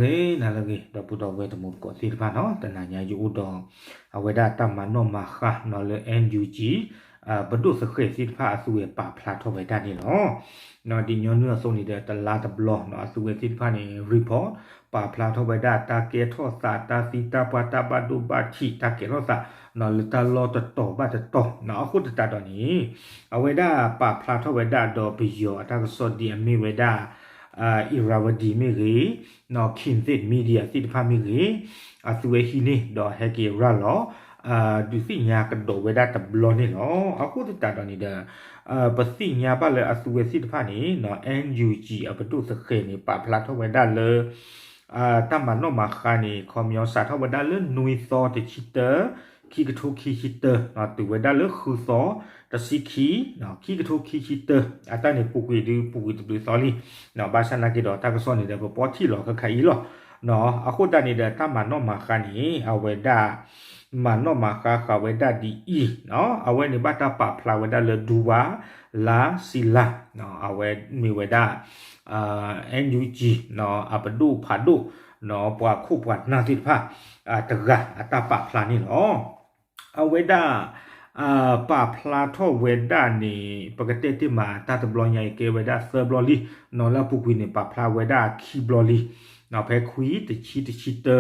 နၤလၢအဂ့ၤ ဒီပုၢ်ဒီဝဲၢ်တံၤသကိးသ့ၣ်တဖၣ်နီၤ, တနၤညါယအိၣ်ဒီး အဝဲဒၣ်တၢ်မၤနီၣ်မၤဃါနီၤလၢ NUG ပဒိၣ်သဃဲးသ့ၣ်တဖၣ်အသုဝဲပာ်ဖျါထီၣ်ဝဲဒၣ်န့ၣ်လီၤ. ဒ်ညီနုၢ်အသိးန့ၣ်ဒီး တလါတဘျီနီၤ အသုဝဲသ့ၣ်တဖၣ်န့ၣ် report ပာ်ဖျါထီၣ်ဝဲဒၣ်တၢ်ကဲထီၣ်သး တၢ်သံတၢ်ပှၢ် တၢ်ဘၣ်ဒိဘၣ်ထံး တၢ်ကဲထီၣ်သးနီၤ လၢတၢ်လီၢ်တတီၤဘၣ်တတီၤနီၤ. အဃိသတးဒီးန့ၣ် အဝဲဒၣ်ပာ်ဖျါထီၣ်ဝဲဒၣ်ဒီးပယီၤအတၢ်ကစီၣ်ဒ်အမ့ၢ်ဝဲဒၣ် Irrawaddy မ့ၢ်ဂ့ၤ, Khinthip Media သ့ၣ်တဖၣ်မ့ၢ်ဂ့ၤ, အသုဝဲဟံးန့ၢ်ဒီးဟဲက့ၤရၤလီၤ ဒုးသ့ၣ်ညါကဒီးဝဲဒၣ်တဘျီန့ၣ်လီၤ. အဃိသတးဒီးန့ၣ်ဒီး ပသ့ၣ်ညါဘၣ်လၢအသုဝဲသ့ၣ်တဖၣ်န့ၣ် NUG အပဒိၣ်သဃဲးန့ၣ် ပာ်ဖျါထီၣ်ဝဲဒၣ်လၢ တၢ်မၤနီၣ်မၤဃါန့ၣ် ခီပညီစးထီၣ်ဝဲဒၣ်လၢနွံသီတဆံတၢ, ခံကထိခံဆံတၢ, တုၤဝဲဒၣ်လၢဃုသီတဆံခံ, ခံကထိခံဆံတၢ, အတၢ်န့ၣ်ပူၤကွံာ်ဒုးပူၤကွံာ်တဘျုးသီလံ. ဘၣ်ဆၣ်နာ်က့ဒီးတၢ်ကစီၣ်န့ၣ်ဒီးပပီၢ်ထံၣ်လီၤခါခါအံၤလီၤ. အဃိသတးန့ၣ်ဒီးတၢ်မၤနီၣ်မၤဃါန့ၣ် အဝဲဒၣ် မၤနီၣ်မၤဃါဃာ်ဝဲဒၣ်ဒ်အံၤ, အဝဲန့ၣ်ဘၣ်တၢ်ပာ်ဖျါဝဲဒၣ်လၢဒူဝါ လါစံလါ, အဝဲမ့ၢ်ဝဲဒၣ် NUG အပဒိၣ်ဖးဒိၣ် ပှၤခိၣ်ပှၤနၢ်သ့ၣ်တဖၣ် တဂၤအတၢ်ပာ်ဖျါန့ၣ်လီၤ. အဝဲဒၣ် ပာ်ဖျါထီၣ်ဝဲဒၣ်န့ၣ် ပကတဲတ့ၢ်မးတၢ်တဘျီညါအံၤကဲဝဲဒၣ်သၢဘျီလံ, နီၢ်လၢအပူၤကွံာ်န့ၣ် ပာ်ဖျါဝဲဒၣ်ခံဘျီလံ, နီၢ်ဖဲခွံ တဆံ တဆံတၢ,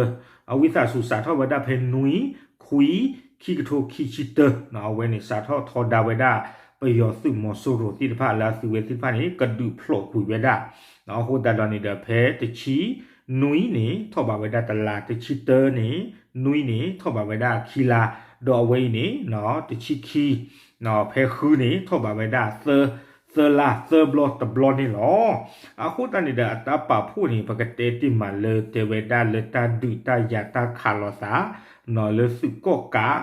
အဝံသးစူၤစးထီၣ်ဝဲဒၣ်ဖဲနွံ ခွံ ခံကထိခံဆံတၢ, နီၢ်အဝဲန့ၣ်စးထီၣ်ထီဒါဝဲဒၣ် ပယီၤသုးမီၤစိရိၤသ့ၣ်တဖၣ်လၢအသုဝဲသ့ၣ်တဖၣ်န့ၣ် ကဒုးဖျိးကွံာ်ဝဲဒၣ်, အဃိသတးဒီးန့ၣ်ဒီးဖဲတဆံ နွံန့ၣ် ထီၣ်ဘးဝဲဒၣ်တလါ, တဆံတၢန့ၣ် နွံန့ၣ် ထီၣ်ဘးဝဲဒၣ်ခံလါ, ဒီးအဝဲအံၤန့ၣ် တဆံခံ ဖဲဃုန့ၣ် ထီၣ်ဘးဝဲဒၣ် သၢလါ သၢဘျီတဘျီန့ၣ်လီၤ. အဃိသတးန့ၣ်ဒီးအတၢ်ပာ်ဖှိၣ်န့ၣ် ပကတဲတ့ၢ်မးလၢတဲဝဲဒၣ်လၢတၢ်ဒုးတၢ်ယၤတၢ်ခးလိာ်သး နီၢ်လၢသုးကီၣ်ကး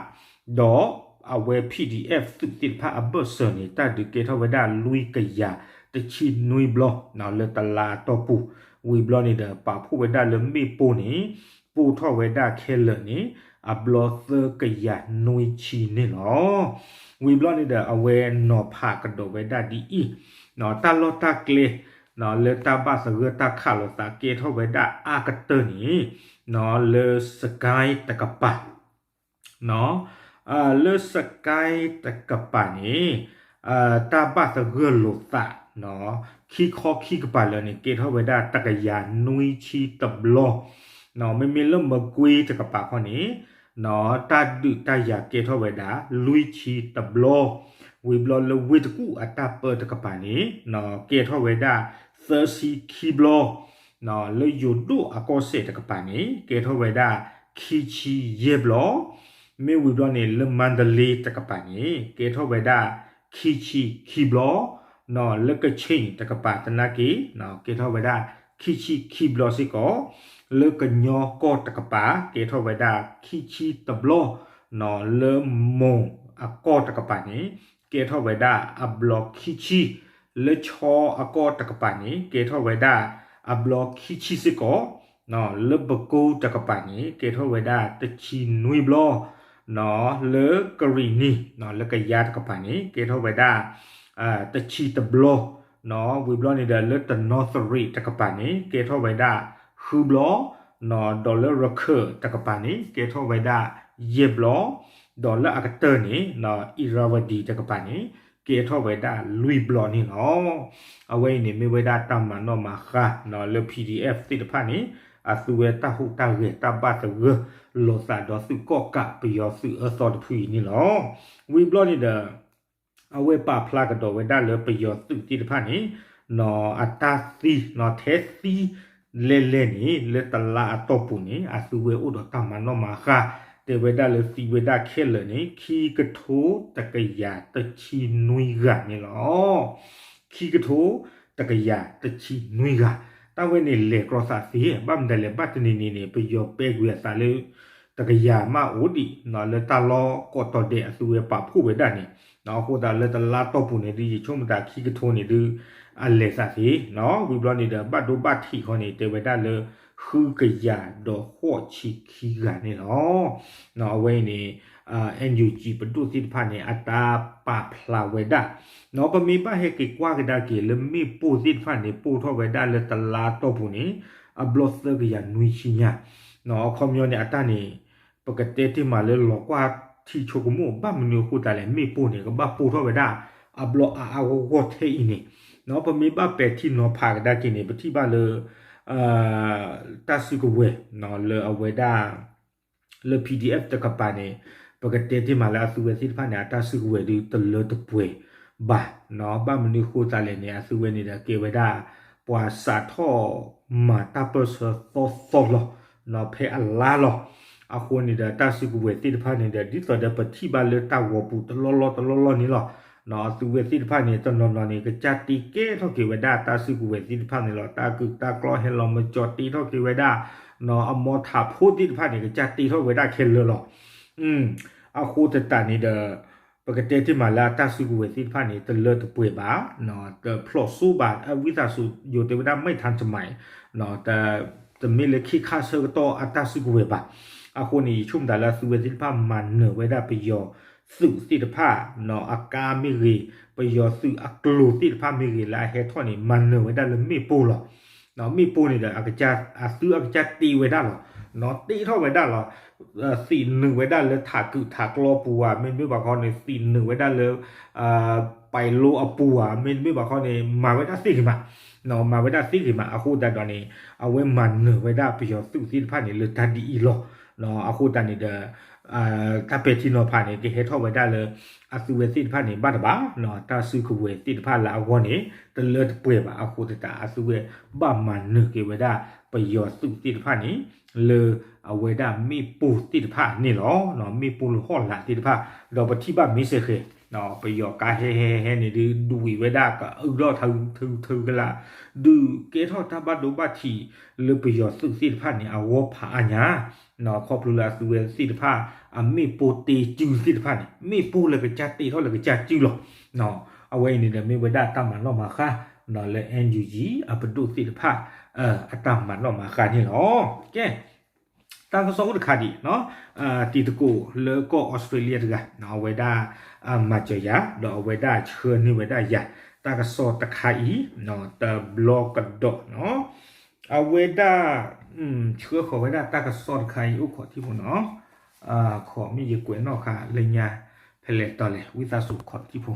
ဒီးအဝဲ PDF သုးသ့ၣ်တဖၣ်အဘၢၣ်စၢၤန့ၣ် တၢ်ဒုးကဲထီၣ်ဝဲဒၣ်လွံၢ်ကယၤတဆံနွံဘျီ လၢတလါအတီၢ်ပူၤ, ဝံၤဘျီန့ၣ်ဒီးပာ်ဖှိၣ်ဝဲဒၣ်လၢမ့ၣ်ပိၢ်န့ၣ် ပိၢ်ထီၣ်ဝဲဒၣ်ခဲလၢာ်န့ၣ် အဘျီသၢကယၤနွံဆံန့ၣ်လီၤ. ဝံၤဘျီန့ၣ်ဒီးအဝဲနီၤဖးကဒီးဝဲဒၣ်ဒ်အံၤ, တၢ်လီၢ်တၢ်ကျဲ လၢတၢ်ဘၣ်သဂၢၢ်တၢ်ခးလိာ်သးကဲထီၣ်ဝဲဒၣ်အါကတၢၢ်န့ၣ် လၢစကဲတကပၤ လၢစကဲတကပၤန့ၣ် တၢ်ဘၣ်သဂၢၢ်လိာ်သး ခံခီခံကပၤလၢာ်န့ၣ် ကဲထီၣ်ဝဲဒၣ်တကယၤနွံဆံတဘျီ, မ့မ့ၢ်လၢမကွ့တကပၤခီန့ၣ် တၢ်ဒုးတၢ်ယၤကဲထီၣ်ဝဲဒၣ်လွံၢ်ဆံတဘျီ, ဝံၤဘျီလၢဝ့ၢ်တကူၣ်အတၢ်ပၢတကပၤန့ၣ် ကဲထီၣ်ဝဲဒၣ်သၢဆံခံဘျီ, လၢယိၤဒိၣ်အကီၢ်စဲၣ်တကပၤန့ၣ် ကဲထီၣ်ဝဲဒၣ်ခံဆံယဲၢ်ဘျီ, မ့ၢ်ဝံၤဘျီန့ၣ် လၢမါဒလ့တကပၤန့ၣ် ကဲထီၣ်ဝဲဒၣ်ခံဆံခံဘျီ, လၢကခ့ၣ်တကပၤသနာ်က့ ကဲထီၣ်ဝဲဒၣ်ခံဆံခံဘျီစ့ၢ်ကီး, လၢကညီကီၢ်တကပၤ ကဲထီၣ်ဝဲဒၣ်ခံဆံတဘျီ, လၢမိၢ်အကီၢ်တကပၤန့ၣ် ကဲထီၣ်ဝဲဒၣ်အဘျီခံဆံ, လၢခၠီအကီၢ်တကပၤန့ၣ် ကဲထီၣ်ဝဲဒၣ်အဘျီခံဆံစ့ၢ်ကီး, လၢပကိတကပၤန့ၣ် ကဲထီၣ်ဝဲဒၣ်တဆံနွံဘျီ, လၢကရံၣ်နံၤ လၢကယါတကပၤန့ၣ် ကဲထီၣ်ဝဲဒၣ် တဆံတဘျီ, ဝံၤဘျီန့ၣ်ဒီး လၢတနီသရံးတကပၤန့ၣ် ကဲထီၣ်ဝဲဒၣ်ဃုဘျီ, ဒီးလၢရခၢၣ်တကပၤန့ၣ် ကဲထီၣ်ဝဲဒၣ်ယဲၢ်ဘျီ, ဒီးလၢအကတၢၢ်န့ၣ် အံၤရၤဝဒံတကပၤန့ၣ် ကဲထီၣ်ဝဲဒၣ်လွံၢ်ဘျီန့ၣ်လီၤ. အဝဲအံၤန့ၣ်မ့ၢ်ဝဲဒၣ်တၢ်မၤနီၣ်မၤဃါ လၢ PDF သ့ၣ်တဖၣ်န့ၣ် အသုဝဲတၢ်ဟူးတၢ်ဂဲၤတၢ်ဘၣ်သဂၢၢ်လိာ်သးဒီးသုးကီၣ်ကးပယီၤသုးအၢသီတဖုအံၤန့ၣ်လီၤ. ဝံၤဘျီန့ၣ်ဒီး အဝဲပာ်ဖျါကဒီးဝဲဒၣ်လၢပယီၤသုးသ့ၣ်တဖၣ်န့ၣ် အတၢ်သံ ထဲသံလဲၢ်လဲၢ်န့ၣ် လၢတလါအတီၢ်ပူၤန့ၣ် အသုဝဲအိၣ်ဒီးတၢ်မၤနီၣ်မၤဃါ တဲဝဲဒၣ်လၢသံဝဲဒၣ်ခဲလၢာ်န့ၣ် ခံကထိတကယၤတဆံနွံဂၤန့ၣ်လီၤ. ခံကထိတကယၤတဆံနွံဂၤ, တၢ်ဝဲန့ၣ်လဲၤကြီသးသ့, ဘၣ်မတၤလဲၣ် ဘၣ်တနံၤနံၤန့ၣ် ပယီၤပဲကွံာ်အသးလၢ တကယၤမးအိၣ်ဒံး လၢတၢ်လီၢ်ကိးတီၤဒဲးအသုဝဲပာ်ဖှိၣ်ဝဲဒၣ်န့ၣ်, အဃိသတးလၢတလါတီၢ်ပူၤန့ၣ်ဒုး ယဆိကမိၣ်တၢ်ခံကထိန့ၣ်ဒုး အလဲၤသးသ့, ဝံၤဘျီန့ၣ်ဒီး ဘၣ်ဒိဘၣ်ထံးခီန့ၣ် တဲဝဲဒၣ်လၢ ဃုကယၤဒီးဃိးဆံခံဂၤန့ၣ်လီၤ. အဝဲအံၤန့ၣ် NUG ပဒိၣ်သ့ၣ်တဖၣ်န့ၣ် အတၢ်ပာ်ဖျါဝဲဒၣ်, ပမ့ၢ်ဘၣ်ဟဲက့ၤကွၢ်ကဒါက့ၤလၢမ့ၣ်ပိၢ်သ့ၣ်တဖၣ်န့ၣ် ပိၢ်ထီၣ်ဝဲဒၣ်လၢတလါတီၢ်ပူၤန့ၣ် အဘျီသၢကယၤနွံဆံညါ, အခီပညီန့ၣ် အတၢ်န့ၣ် ပကတဲတ့ၢ်မးလၢလီၤကွၢ်ထံဆိကမိၣ် ဘၣ်မနုၤအဃိသတးလဲၣ် မ့ၣ်ပိၢ်န့ၣ် ကဘၣ်ပိၢ်ထီၣ်ဝဲဒၣ် အဘျီအါအါဂီၢ်ဂီၢ်ထဲအံၤန့ၣ်, ပမ့ၢ်ဘၣ်ပဲာ်ထံနီၤဖးကဒါက့ၤန့ၣ် ပထံၣ်ဘၣ်လၢ တၢ်စုကဝဲၤ လၢအဝဲဒၣ် လၢ PDF တကပၤန့ၣ် ပကတဲတ့ၢ်မးလၢအသုဝဲသ့ၣ်တဖၣ်န့ၣ် အတၢ်စုကဝဲၤဒုးတလၢတပှဲၤဘၣ်, ဘၣ်မနုၤဃိသတးလဲၣ်န့ၣ် အသုဝဲန့ၣ်ဒီးကဲဝဲဒၣ် ပှၤစးထီၣ်မၤတၢ်ပၢၢ်ဆၢသီသီလီၤ, ဖဲအလါလီၤ. အဃိန့ၣ်ဒီးတၢ်စုကဝဲၤသ့ၣ်တဖၣ်န့ၣ်ဒီး ဒ်သိးဒီးပထံၣ်ဘၣ်လၢတၢ်ဂီၤပူၤတလီၢ်လီၢ်တလီၢ်လီၢ်န့ၣ်လီၤ. အသုဝဲသ့ၣ်တဖၣ်န့ၣ် တနီၤနီၤန့ၣ် ကစၢ်တ့ကဲထီၣ်က့ၤဝဲဒၣ်တၢ်စုကဝဲၤသ့ၣ်တဖၣ်န့ၣ်လီၤ. တၢ်ကုၢ်တၢ်ကျီဟဲလီၤမကၠီတ့ထီၣ်က့ၤဝဲဒၣ်, အမီထးဖိသ့ၣ်တဖၣ်န့ၣ် ကစၢ်တ့ထီၣ်ဝဲဒၣ်ခဲလၢာ်လီၤ. အဃိသတးန့ၣ်ဒီး ပကတဲတ့ၢ်မးလၢအတၢ်စုကဝဲၤသ့ၣ်တဖၣ်န့ၣ် တလၢတပှဲၤဘၣ်, တဖျိးစိဘၣ်, ဝံသးစူၤ ယိၤတဲဝဲဒၣ် ไม่ทันสมัย, တမ့ၢ်လၢခေတ်ခါဆၢကတီၢ်အတၢ်စုကဝဲၤဘၣ်. အဃိန့ၣ် ယဆိကမိၣ်သးလၢအသုဝဲသ့ၣ်တဖၣ်မၤနၢၤဝဲဒၣ်ပယီၤသုးသ့ၣ်တဖၣ်, အကါမ့ၢ်ဂ့ၤ, ပယီၤသုးအကျိၤသ့ၣ်တဖၣ်မ့ၢ်ဂ့ၤ လၢအဟဲထီၣ်န့ၣ် မၤနၢၤဝဲဒၣ်လၢမ့ၣ်ပိၢ်လီၤ. မ့ၣ်ပိၢ်န့ၣ်ဒီး အသုအကစၢ်တ့ဝဲဒၣ်လီၤ, တ့ထီၣ်ဝဲဒၣ်လီၤ. သံးနုာ်ဝဲဒၣ်လၢထးကုၢ်ထးကျီအပူၤဧါ, မ့တမ့ၢ်ဘၣ်ခီန့ၣ် သံးနုာ်ဝဲဒၣ်လၢ ပၤလိအပူၤဧါ, မ့တမ့ၢ်ဘၣ်ခီန့ၣ် မၤဝဲဒၣ်သ့ဂ့ၤမး, မၤဝဲဒၣ်သ့ဂ့ၤမး. အဃိသတးဒီးန့ၣ် အဝဲမၤနၢၤဝဲဒၣ်ပယီၤသုးသ့ၣ်တဖၣ်န့ၣ် လၢတၢ်ဒ်အံၤလီၤ. အဃိသတးန့ၣ်ဒီး တၢ်ပဲာ်ထံနီၤဖးန့ၣ် ကဟဲထီၣ်ဝဲဒၣ်လၢ အသုဝဲသ့ၣ်တဖၣ်န့ၣ် ဘၣ်တဘၣ်, တၢ်စုကဝဲၤသ့ၣ်တဖၣ်လၢအဂီၢ်န့ၣ် တလၢတပှဲၤဘၣ်. အဃိသတး အသုဝဲဘၣ်မၤနၢၤက့ၤဝဲဒၣ် ပယီၤသုးသ့ၣ်တဖၣ်န့ၣ် လၢအဝဲဒၣ်မ့ၣ်ပိၢ်သ့ၣ်တဖၣ်န့ၣ်လီၤ. မ့ၣ်ပိၢ်လၢဟီၣ်လာ်သ့ၣ်တဖၣ် ဒီးပထံၣ်ဘၣ်မ့ၢ်စ့ၢ်ကီး ပယီၤကါဟဲဟဲဟဲန့ၣ်ဒုး ဒွံးဝဲဒၣ်ကအုထီၣ်ထၢထၢထၢကလး, ဒုးကဲထီၣ်တၢ်ဘၣ်ဒိဘၣ်ထံးလၢပယီၤသုးသ့ၣ်တဖၣ်န့ၣ် အဂီၢ်ဖးအါညါ, ခီဖျိလၢအသုဝဲသ့ၣ်တဖၣ် အမ့ၣ်ပိၢ်တ့စုသ့ၣ်တဖၣ်န့ၣ် မ့ၣ်ပိၢ်လၢကစၢ်တ့ထီၣ်လၢကစၢ်စုလီၤ. အဝဲအံၤန့ၣ်ဒီး မ့ၢ်ဝဲဒၣ်တၢ်မၤနီၣ်မၤဃါ လၢ NUG အပဒိၣ်သ့ၣ်တဖၣ် အတၢ်မၤနီၣ်မၤဃါန့ၣ်လီၤ. ကဲ တၢ်ကစီၣ်အိၣ်တခါဒံး တံၤသကိးလၢကီၢ်အီစထြ့လယါတဂၤ အဝဲဒၣ် မၤစၢၤယၤ ဒီးအဝဲဒၣ်ဆှၢန့ၢ်ဝဲဒၣ်ယၤ တၢ်ကစီၣ်တခါအံၤ တဘျီကဒီးနီၤ အဝဲဒၣ် ဆှၢဃီၤဝဲဒၣ်တၢ်ကစီၣ်တခါအံၤ အိၣ်ခိးထံဖိနီၤ ခိးမ့ၢ်ယကွဲးနီၣ်ဃာ်လၢညါ ဖဲလဲၣ်တီၤလဲၣ် ဝံသးစူၤခိးထံဖိ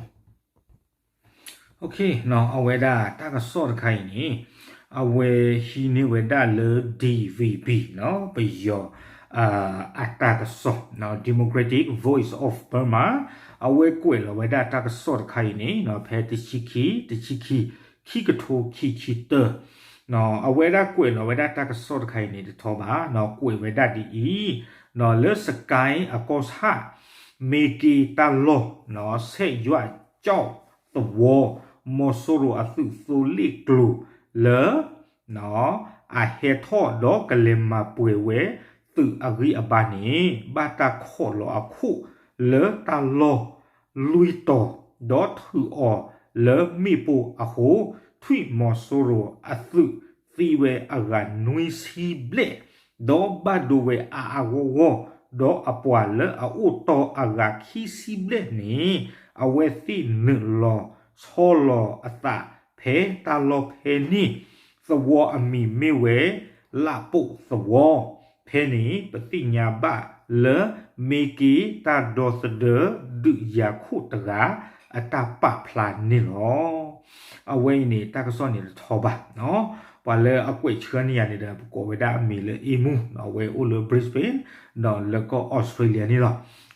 အဝဲဒၣ်တၢ်ကစီၣ်တခါအံၤန့ၣ် အဝဲဟံးန့ၢ်ဝဲဒၣ်လၢ DVB နီၤ ပယီၤ အတၢ်ကစီၣ် Democratic Voice of Burma အဝဲကွဲးလီၤဝဲဒၣ်တၢ်ကစီၣ်တခါအံၤန့ၣ် ဖဲတဆံခံ တဆံခံ ခံကထိခံဆံတၢ အဝဲဒၣ်ကွဲးလီၤဝဲဒၣ်တၢ်ကစီၣ်တခါအံၤန့ၣ် တထီဘၣ် ကွဲးဝဲဒၣ်ဒ်အံၤ လၢစကဲအကီၢ်ဆၣ် မ့ၢ်က့ၤတၢ်လီၢ် ဆဲးယွၤကၠီၣ်သဝီ မီၤစိရိၤအသုးသိလ့ၣ်ကျိၤလၢ အဟဲထီၣ်ဒီးကလဲၤမၤပှဲၤဝဲသုးအဂံၢ်အဘါန့ၣ် ဘၣ်တၢ်ခိးလီၤအခိၣ်လၢတၢ်လီၢ်လွံၢ်တီၤ ဒီးထုးအီၤလၢမ့ၣ်ပိၢ်အဃိ ထွံၣ်မီၤစိရိၤအသုးသံဝဲအဂၤနွံဆံဘျဲၣ် ဒီးဘၣ်ဒိဝဲအါအါဂီၢ်ဂီၢ် ဒီးအပှၤလၢအအိၣ်တီအဂၤခံဆံဘျဲၣ်န့ၣ် အဝဲသ့ၣ်နုာ်လီၤဆီလီၤအသးဖဲတၢ်လီၢ်ဖဲန့ၣ် သဝီအမံၤမ့ၢ်ဝဲ လၣ်ပိာ်သဝီ ဖဲန့ၣ် ပသ့ၣ်ညါဘၣ်လၢ မ့ၢ်က့ၤတၢ်ဒီသဒၢဒုးယၤခိၣ်တဂၤ အတၢ်ပာ်ဖျါန့ၣ်လီၤ. အဝဲအံၤန့ၣ် တၢ်ကစီၣ်န့ၣ်တထီဘၣ် ပှၤလၢအကွဲးဆှၢန့ၢ်ယၤန့ၣ်ဒီး ပကိးဝဲဒၣ်အမံၤလၢ အ့မူ အဝဲအိၣ်လၢ Brisbane ဒီးလၢကီၢ်အီစထြ့လယါန့ၣ်လီၤ.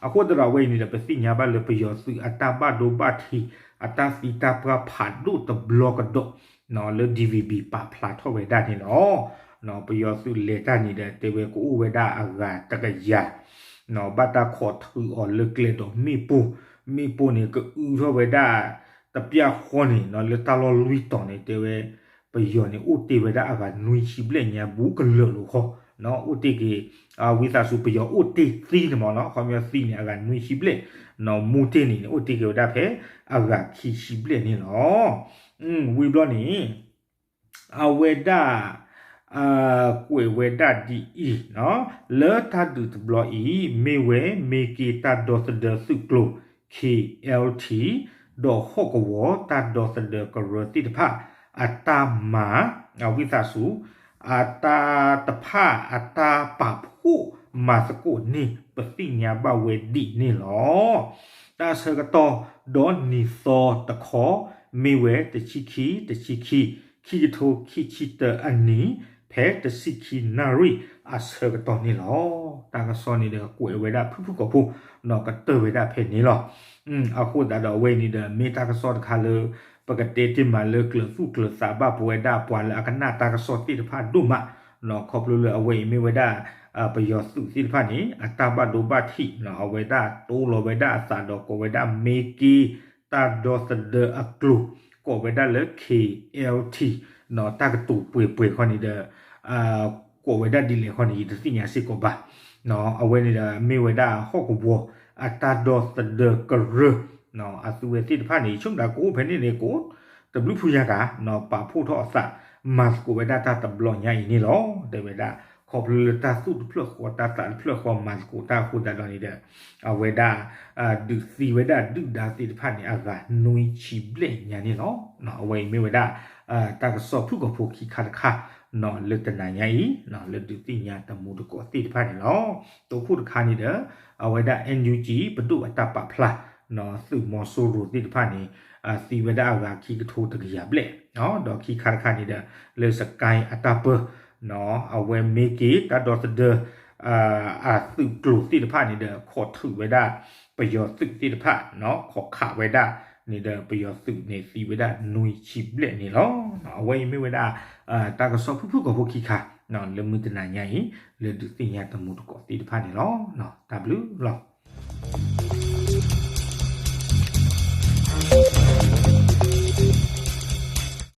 အဃိသတးဒီးအဝဲအံၤန့ၣ်ဒီး ပသ့ၣ်ညါဘၣ်လၢပယီၤသုးအတၢ်ဘၣ်ဒိဘၣ်ထံး အတၢ်သံတၢ်ပှၢ်ဖးဒိၣ်တဘျီကဒီး လၢ DVB ပာ်ဖျါထီၣ်ဝဲဒၣ်န့ၣ်လီၤ. ပယီၤသုးလဲၤတၢ်န့ၣ်ဒီး တဲဝဲကအိၣ်ဝဲဒၣ်အဂၤတကယၤ ဘၣ်တၢ်ခိးထုးအီၤလၢကျဲဒီးမ့ၣ်ပိၢ်, မ့ၣ်ပိၢ်န့ၣ် ကအုထီၣ်ဝဲဒၣ်တပျၢ်ဃီန့ၣ် လၢတၢ်လီၢ်လွံၢ်တီၤန့ၣ် တဲဝဲ ပယီၤန့ၣ်အိၣ်တ့ၢ်ဝဲဒၣ်အဂၤနွံဆံဘျဲၣ်ညါဘူးကလၢာ်လိာ်ဃီ, အိၣ်တ့ၢ်က့ၤ ဝံသးစူၤ ပယီၤအိၣ်တ့ၢ်သံန့ၣ်မ့ၢ်နီၤ ခီပညီသံန့ၣ် အဂၤနွံဆံဘျဲၣ်, မူတ့ၢ်န့ၣ်န့ၣ် အိၣ်တ့ၢ်က့ၤဝဲဒၣ်ဖဲအဂၤခံဆံဘျဲၣ်န့ၣ်လီၤ. ဝံၤဘျီန့ၣ် အဝဲဒၣ် ကွဲးဝဲဒၣ်ဒ်အံၤ, လၢတၢ်ဒုးတဘျီအံၤ မ့ၢ်ဝဲ မ့ၢ်က့ၤတၢ်ဒီသဒၢသုးကျိၤ KLT ဒီးဟီၣ်ကဝီၤတၢ်ဒီသဒၢကရၢသ့ၣ်တဖၣ် အတၢ်မၤ ဝံသးစူၤ အတၢ်တဖၣ်အတၢ်ပာ်ဖှိၣ်မၤသကိးန့ၣ် ပသ့ၣ်ညါဘၣ်ဝဲဒ်န့ၣ်လီၤ. တၢ်ဆၢကတီၢ်ဒီးနံၤသီတခီ မ့ၢ်ဝဲတဆံခံ တဆံခံ ခံကထိခံဆံတၢအနံၤ ဖဲတဆံခံနၣ်ရံၣ်အဆၢကတီၢ်န့ၣ်လီၤ. တၢ်ကစီၣ်န့ၣ်ဒီး ကွဲးဝဲဒၣ်ဖုၣ်ဖုၣ်ကိာ်ဖိ ကတၢၢ်ဝဲဒၣ်ဖဲန့ၣ်လီၤ. အဃိသတးဒီးအဝဲအံၤန့ၣ်ဒီး မ့ၢ်တၢ်ကစီၣ်တခါလၢ ပကတဲတ့ၢ်မးလၢကျၢၤသူၣ်ကျၢၤသးဘၣ် ပဝဲဒၣ်ပှၤလၢအကနၣ်တၢ်ကစီၣ်သ့ၣ်တဖၣ်ဒိၣ်မး, ခီဖျိလၢအဝဲအံၤမ့ၢ်ဝဲဒၣ် ပယီၤသုးသ့ၣ်တဖၣ်န့ၣ် အတၢ်ဘၣ်ဒိဘၣ်ထံး အဝဲဒၣ်တိလီၤဝဲဒၣ်အသးဒီးကိးဝဲဒၣ် မ့ၢ်က့ တၢ်ဒီသဒၢအကျိၤ ကိးဝဲဒၣ်လၢ K L T တၢ်ကတိၤပှဲၤပှဲၤခီန့ၣ်ဒီး ကိးဝဲဒၣ်ဒ်လဲၣ်ခီန့ၣ် ယတသ့ၣ်ညါစ့ၢ်ကီးဘၣ်. အဝဲန့ၣ်ဒီးမ့ၢ်ဝဲဒၣ်ဟီၣ်ကဝီၤအတၢ်ဒီသဒၢကရၢ အသုဝဲသ့ၣ်တဖၣ်န့ၣ် ဆိကမိၣ်ဒၣ်ကအိၣ်ဖဲန့ၣ်န့ၣ် ကအိၣ်တဘျုးဖုညါကၤ ပာ်ဖှိၣ်ထီၣ်အသး မၤသကိးဝဲဒၣ်တၢ်တဘျီညါအံၤန့ၣ်လီၤ. တဲဝဲဒၣ် ခီဖျိလၢတၢ်သူၣ်တဖျၢၣ်ဃီ တၢ်သးတဖျၢၣ်ဃီ မၤသကိးတၢ်အဃိသတးဒီးန့ၣ်ဒီး အဝဲဒၣ် ဒုးသံဝဲဒၣ်ဒုၣ်ဒါသ့ၣ်တဖၣ်န့ၣ် အဂၤနွံဆံဘျဲၣ်ညါန့ၣ်လီၤ. အဝဲအံၤမ့ၢ်ဝဲဒၣ် တၢ်ကစီၣ်ဖုၣ်ကိာ်ဖိခံခါတခါ လၢတနၤညါအံၤ လၢဒုးသ့ၣ်ညါတမူတကိးသ့ၣ်တဖၣ်န့ၣ်လီၤ. တိခိၣ်တခါန့ၣ်ဒီး အဝဲဒၣ် N U G ပဒိၣ်အတၢ်ပာ်ဖျါ သုးမီၤစိရိၤသ့ၣ်တဖၣ်န့ၣ် သံဝဲဒၣ်အဂၤခံကထိတကယၤဘျဲၣ်, ဒီးခံခါတခါန့ၣ်ဒီး လၢ Sky အတၢ်ပၢ အဝဲမ့ၢ်က့ၤတၢ်ဒီသဒၢ အသုးကျိၤသ့ၣ်တဖၣ်န့ၣ်ဒီး ခိးထုးဝဲဒၣ် ပယီၤသုးသ့ၣ်တဖၣ် ခိးခးဝဲဒၣ်န့ၣ်ဒီး ပယီၤသုးန့ၣ်သံဝဲဒၣ်နွံဆံဘျဲၣ်န့ၣ်လီၤ. အဝဲအံၤမ့ၢ်ဝဲဒၣ် တၢ်ကစီၣ်ဖုၣ်ဖုၣ်ကိာ်ဖိခံခါ လၢမုၢ်တနၤညါအံၤ လၢဒုးသ့ၣ်ညါတမူတကိးသ့ၣ်တဖၣ်န့ၣ်လီၤ. တၢ်ဘျုးလီၤ.